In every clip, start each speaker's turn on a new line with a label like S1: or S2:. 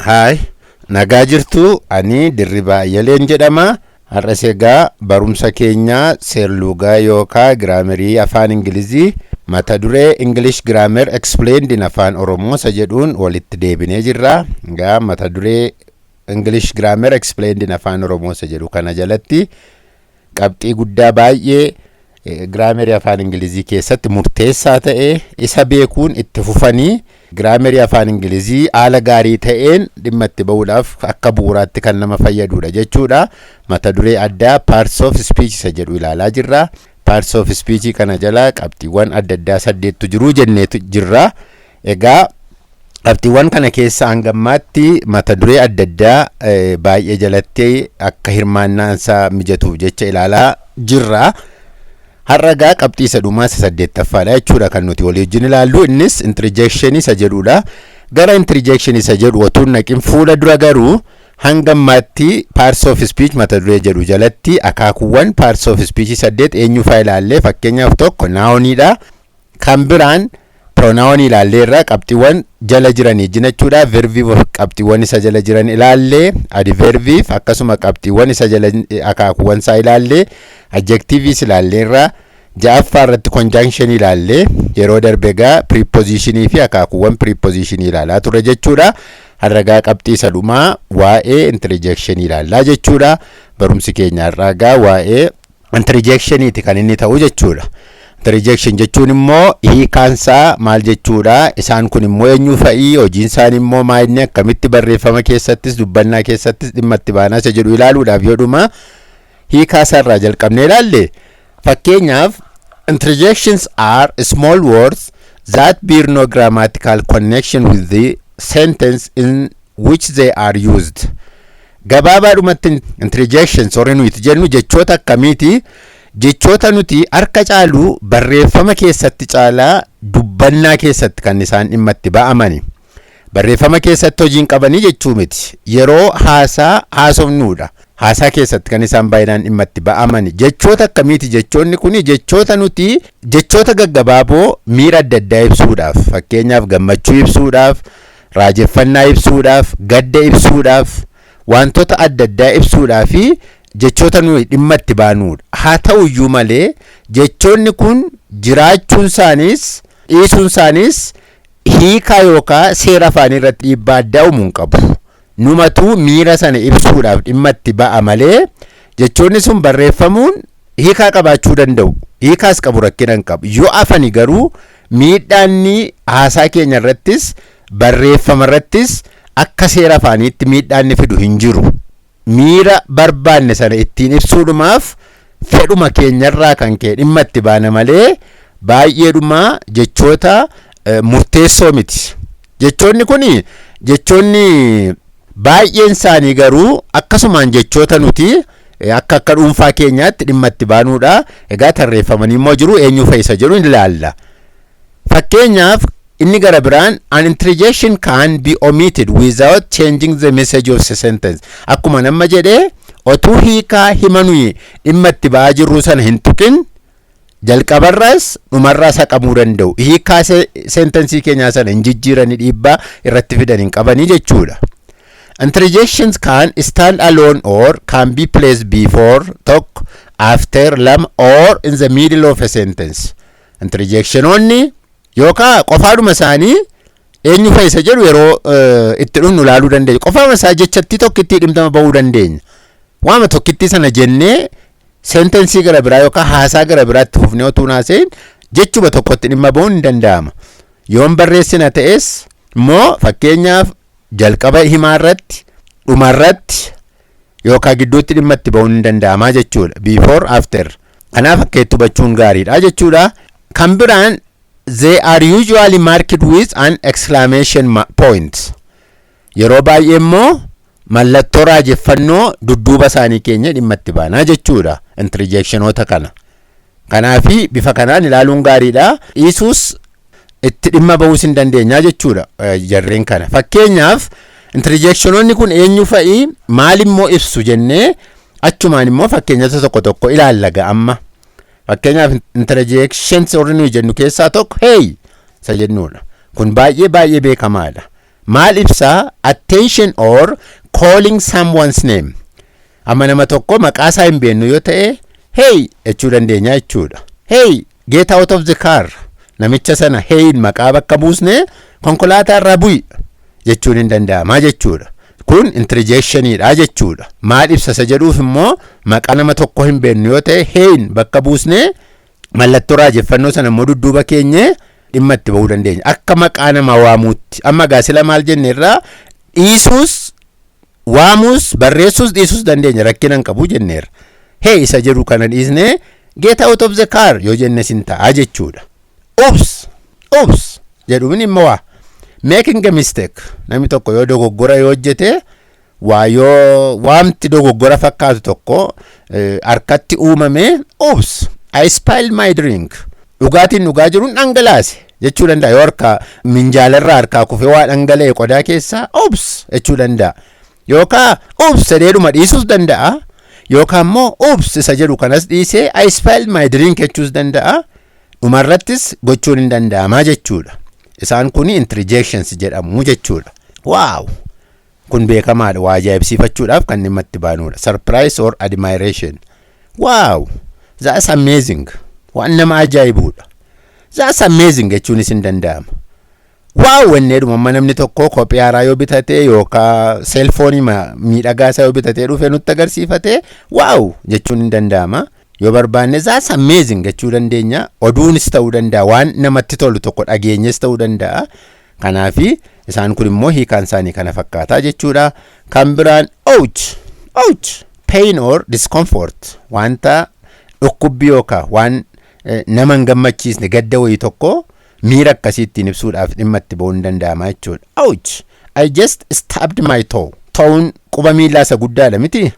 S1: Haay, nagaa jirtu. Ani Dirribaa Ayyaleen jedhama. Har'as egaa barumsa keenya seerluugaa yookaa grammarii afaan Ingilizii mata duree "English Grammar Explained in Afaan Oromoo" isa jedhuun walitti deebinee jirra. Egaa mata duree "English Grammar Explained in Afaan Oromoo" isa jedhu kana jalatti qabxii guddaa baay'ee grammarii afaan Ingilizii keessatti murteessaa ta'e, isa beekuun itti fufanii grammarii afaan Ingilizii haala gaarii ta'een dhimma itti ba'uudhaaf akka bu'uuraatti kan nama fayyadudha jechuudha. Mata duree addaa "Parts of Speech" isa jedhu ilaalaa jirra. Parts of Speech kana jala qabxiiwwan adda addaa saddeettu jiru jenneetu jirra. Egaa qabxiiwwan kana keessa hangammaatti mata duree adda addaa baay'ee jalatti akka hirmaannaan isaa mijatuuf jecha ilaalaa jirra. Har'a egaa qabxii isa dhumaa isa saddeettaffaadha jechuudha kan nuti walii wajjin ilaallu, innis interjection isa jedhudha. Gara interjection isa jedhu otoo hin naqin fuula dura garuu, hanga ammaatti parts of speech mata duree jedhu jalatti akaakuuwwan parts of speech saddeet eenyu faa ilaallee? Fakkeenyaaf, tokko nouniidha. Kan biraan pronoun ilaalleerra, qabxiiwwan jala jiranii jechuudha. Verbii, qabxiiwwan isa jala jiran ilaallee, adverbiif akkasuma qabxiiwwan isa jala akaakuuwwan isaa ilaallee, adjectives ilaalleerra. Ja'affaa irratti conjunction ilaallee, yeroo darbe egaa prepositionii fi akaakuuwwan prepositionii ilaalaa ture jechuudha. Har'a egaa qabxii isa dhumaa waa'ee interjection ilaallaa jechuudha. Barumsi keenya har'aa egaa waa'ee interjectioniiti kan inni ta'u jechuudha. Interjection jechuun immoo hiikaansaa maal jechuudha? Isaan kun immoo eenyu fa'ii? Hojiin isaan immoo maal inni? Akkamitti barreeffama keessattis dubbannaa keessattis dhimma itti baanaa isa jedhu ilaaluudhaaf, yoodhuma hiikaa isaarraa jalqabnee ilaalle, fakkeenyaaf, interjections are small words that bear no grammatical connection with the sentence in which they are used. Gabaabaadhumatti, interjections warri nuti jennu jechoota akkamiiti? Jechoota nuti harka caalu barreeffama keessatti caalaa dubbannaa keessatti kan isaan dhimma itti ba'amani. Barreeffama keessatti hojiin qabanii jechuu miti. Yeroo haasaa haasofnuudha. Haasaa keessatti kan isaan baay'inaan dhimma itti ba'amani. Jechoota akkamiiti jechoonni kuni? Jechoota nuti jechoota gaggabaaboo miira adda addaa ibsuudhaaf, fakkeenyaaf gammachuu ibsuudhaaf, raajeffannaa ibsuudhaaf, gadda ibsuudhaaf, wantoota adda addaa ibsuudhaaf fi jechoota nuyi dhimma itti baanuudha. Haa ta'uyyuu malee, jechoonni kun jiraachuun isaaniis dhiisuun isaaniis hiikaa yookaan seera afaanii irratti dhiibbaa addaa uumuu hin qabu. Numatuu miira sana ibsuudhaaf dhimma itti ba'a malee, jechoonni sun barreeffamuun hiikaa qabaachuu danda'u. Hiikaas qabu, rakkina hin qabu. Yoo afani garuu miidhaanni haasaa keenya irrattis barreeffama irrattis akka seera afaaniitti miidhaanni fidu hin jiru. Miira barbaanne sana ittiin ibsuudhumaaf fedhuma keenyarraa kan ka'e dhimma itti baana malee, baay'eedhuma jechoota murteessoo miti. Jechoonni kun, jechoonni baay'een isaanii garuu akkasumaan jechoota nuti akka dhuunfaa keenyaatti dhimma itti baanuudha. Egaa tarreeffamanii immoo jiru, eenyu fayyisa jedhu ni ilaalla. Fakkeenyaaf, inni gara biraan, an interjection can be omitted without changing the message of the sentence. Akkuma nama jedhee, otuu hiikaa hima nuyi dhimma itti ba'aa jirru sana hin tuqin jalqabarraas dhumarraas haqamuu danda'u. Hiikaa sentencii keenyaa sana hin jijjiiranii, dhiibbaa irratti fidan hin qabanii jechuudha. Interjections can stand alone or can be placed before, tokko, after, lama, or in the middle of a sentence. Interjectionoonni yookaan qofaadhuma isaanii eenyu fayyisa jedhu yeroo itti dhufnu ilaaluu dandeenya. Qofaadhuma isaa jechatti tokkittii dhimma ba'uu dandeenya. Waama tokkittii sana jennee sentencii gara biraa yookaan haasaa gara biraatti fufnee otuu haasa'in jechuma tokkotti dhimma ba'uun ni danda'ama. Yoon barreessina ta'es immoo, fakkeenyaaf, jalqaba himaa irratti, dhumarratti yookaan gidduutti dhimma itti ba'uun ni danda'ama jechuudha. Before, after. Kanaaf akka itti hubachuun gaariidha jechuudha. Kan biraan, they are usually marked with an exclamation point. Yeroo baay'ee immoo mallattoo raajeffannoo dudduuba isaanii keenya dhimma itti baanaa jechuudha, interjectionoota kana. Kanaafi bifa kanaan ilaaluun gaariidha. Dhiisuus itti dhimma ba'uus hin dandeenyaa jechuudha jarreen kana. Fakkeenyaaf, interjectionoonni kun eenyu fa'i, maal immoo ibsu jennee achumaan immoo fakkeenyota tokko tokko ilaalla amma. Fakkeenyaaf, interjections warri nuyi jennu keessaa tokko "Hey" isa jennuudha. Kun baay'ee baay'ee beekamaadha. Maal ibsaa? Attention or calling someone's name. Amma nama tokko maqaa isaa hin beeknu yoo ta'e, "Hey" jechuu dandeenya jechuudha. "Hey, get out of the car." Namicha sana "Hey" maqaa bakka buusne, "Konkolaataa irraa bu'i" jechuun hin danda'amaa jechuudha. Kun interjectioniidha jechuudha. Maal ibsa isa jedhuuf immoo, maqaa nama tokko hin beeknu yoo ta'e, "Hey" bakka buusne, mallattoo raajeffannoo sana immoo dudduuba keenye dhimma itti bahuu dandeenya. Akka maqaa namaa waamuutti. Amma gaasila maal jenne irraa, dhiisuus, waamuus, barreessuus, dhiisuus dandeenya, rakkina hin qabu jenneerra. "Hey" isa jedhu kana dhiisnee "Get out of the car" yoo jenne sin ta'a jechuudha. "Oops", "oops" jedhuun immoo waa making a mistake, namni tokko yoo dogoggora yoo hojjete, waa yoo waamti dogoggora fakkaatu tokko harkatti uumame, "Oops, I spilled my drink." Dhugaatiin dhugaa jiruun dhangalaase jechuu danda'a. Yoo harka minjaalarraa harkaa kufee waa dhangala'e qodaa keessaa, "Oops" jechuu danda'a. Yookaan "Oops" jedheedhuma dhiisuus danda'a. Yookaan immoo "Oops" isa jedhu kanas dhiisee "I spilled my drink" jechuus danda'a. Dhumarrattis gochuun hin danda'amaa jechuudha. Isaan kun interjections jedhamu jechuudha. Wow! Kun beekamaadha. Waa ajaa'ibsiifachuudhaaf kan dhimma itti baanudha. Surprise or admiration. "Wow! That's amazing." Waan nama ajaa'ibuudha. "That's amazing" jechuunis hin danda'ama. "Wow" wanneedhuma amma namni tokko kophee haaraa yoo bitate yookaan cellphone miidhagaa isaa yoo bitatee dhufee nutti agarsiifate, "Wow" jechuun hin danda'ama. Yoo barbaanne "That's amazing" jechuu dandeenya. Oduunis ta'uu danda'a. Waan namatti tolu tokko dhageenyes ta'uu danda'a. Kanaafi isaan kun immoo hiikaan isaanii kana fakkaataa jechuudha. Kan biraan "Ouch", ouch, pain or discomfort, wanta dhukkubbii yookaan waan nama hin gammachiisne, gadda wayii tokko miira akkasii ittiin ibsuudhaaf dhimma itti ba'uun ni danda'ama jechuudha. "Ouch! I just stubbed my toe." Toe'n quba miillaa isa guddaadha miti?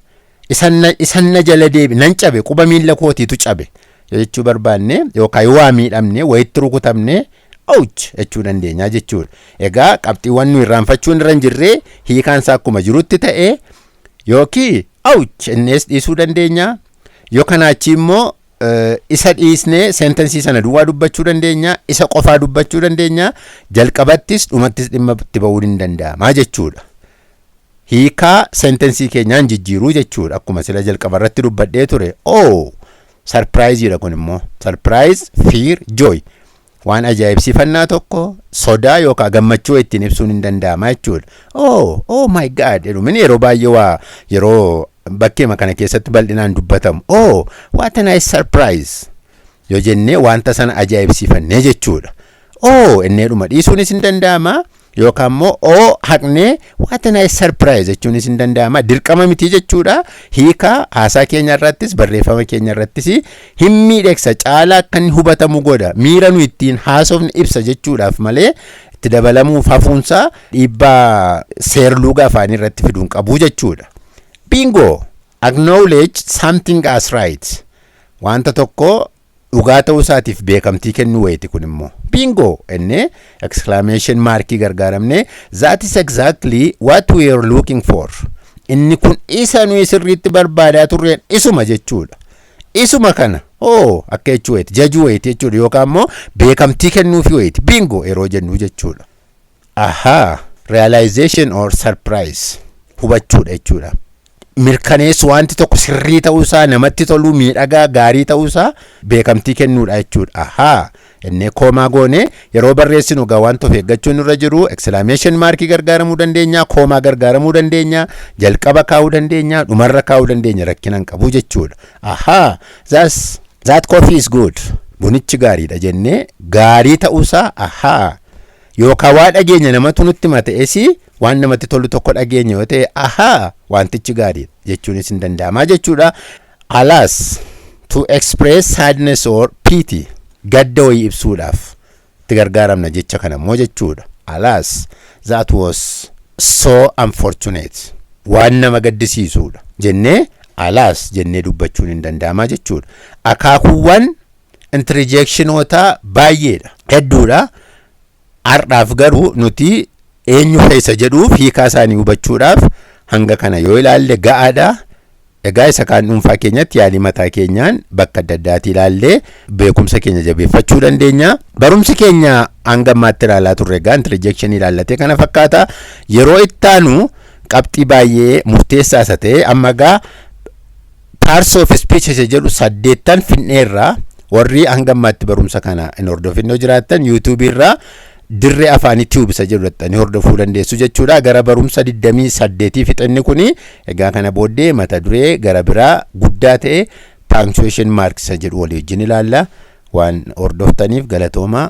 S1: Isan na jala deebi nan cabe, quba miilla kootiitu cabe jechuu barbaanne yookaan yoo waa miidhamne, wayitti rukutamne, "Ouch" jechuu dandeenya jechuudha. Egaa qabxiiwwan nu irraanfachuun irra hin jirre, hiikaan isaa akkuma jirutti ta'ee, yookiin "Ouch" innees dhiisuu dandeenya. Yoo kanaa achi immoo isa dhiisnee sentence sana duwwaa dubbachuu dandeenya, isa qofaa dubbachuu dandeenya, jalqabattis dhumattis dhimma itti ba'uu hin danda'ama jechuudha. Hiikaa sentence keenyaan jijjiiruu jechuudha, akkuma sila jalqaba irratti dubbadhee ture. Oh, surpriseiidha kun immoo, surprise, fear, joy, waan ajaa'ibsiifannaa tokko, sodaa yookaan gammachuu ittiin ibsuun hin danda'ama jechuudha. "Oh, oh my God" jedhu yeroo baay'ee waa yeroo bakkeema kana keessatti bal'inaan dubbatamu. "Oh, what a nice surprise" yoo jennee wanta sana ajaa'ibsiifannee jechuudha. "Oh" inneedhuma dhiisuunis hin danda'ama, yookaan immoo "oh" haqnee "What a nice surprise" jechuunis hin danda'ama. Dirqama miti jechuudha. Hiikaa haasaa keenya irrattis, barreeffama keenya irrattis hin miidhagsa, caalaa akka inni hubatamu godha. Miira nu ittiin haasofne ibsa jechuudhaaf malee, itti dabalamuuf hafuunsaa dhiibbaa seerluuga afaanii irratti fiduun qabu jechuudha. Bingo! Acknowledge something as right. Wanta tokko dhugaa ta'uu isaatiif beekamtii kennuu wayiiti kun immoo. "Bingo" innee exclamation markii gargaaramne, "That is exactly what we are looking for." Inni kun isa nuyi sirriitti barbaadaa turreen isuma jechuudha. Isuma kana oo akka jechuu wayiiti, jajuu wayiiti jechuudha, yookaan immoo beekamtii kennuufi wayiiti "Bingo" yeroo jennu jechuudha. Ahaa, realization or surprise, hubachuudha jechuudha. Mirkaneessu, wanti tokko sirrii ta'uusaa, namatti toluu, miidhagaa, gaarii ta'uusaa beekamtii kennuudha jechuudha. Ahaa innee comma goone yeroo barreessinu, egaa wanta of eeggachuun irra jiru, exclamation markii gargaaramuu dandeenya, comma gargaaramuu dandeenya, jalqaba kaa'uu dandeenya, dhumarra kaa'uu dandeenya, rakkina hin qabu jechuudha. Ahaa, that coffee is good, bunichi gaariidha jennee gaarii ta'uusaa ahaa, yookaan waa dhageenya, namatu nutti mata'es, waan namatti tolu tokko dhageenya yoo ta'e, "Ahaa, wantichi gaariidha" jechuunis hin danda'amaa jechuudha. Alas, to express sadness or pity, gadda wayii ibsuudhaaf itti gargaaramna jecha kana immoo jechuudha. "Alas, that was so unfortunate." Waan nama gaddisiisuudha jennee "Alas" jennee dubbachuun hin danda'amaa jechuudha. Akaakuuwwan interjectionoota baay'eedha, hedduudha. Har'aaf garuu nuti eenyu keessa jedhuuf hiikaa isaanii hubachuudhaaf hanga kana yoo ilaalle ga'aadha. Egaa isa kaan dhuunfaa keenyatti yaalii mataa keenyaan bakka adda addaatti ilaallee beekumsa keenya jabeeffachuu dandeenya. Barumsi keenya hanga ammaatti ilaalaa turre egaa interjection ilaallatee kana fakkaata. Yeroo ittaanu qabxii baay'ee murteessaa isa ta'e, amma egaa parts of speech isa jedhu saddeettan finneerraa. Warri hanga ammaatti barumsa kana hin hordofin yoo jiraattan, YouTubeii irraa Dirree Afaanii Tube isa jedhu dhaxxanii hordofuu dandeessu jechuudha. Gara barumsa 28 fixanni kuni. Egaa kana booddee mata duree gara biraa guddaa ta'e, punctuation marks isa jedhu walii wajjin ilaalla. Waan hordoftaniif galatoomaa.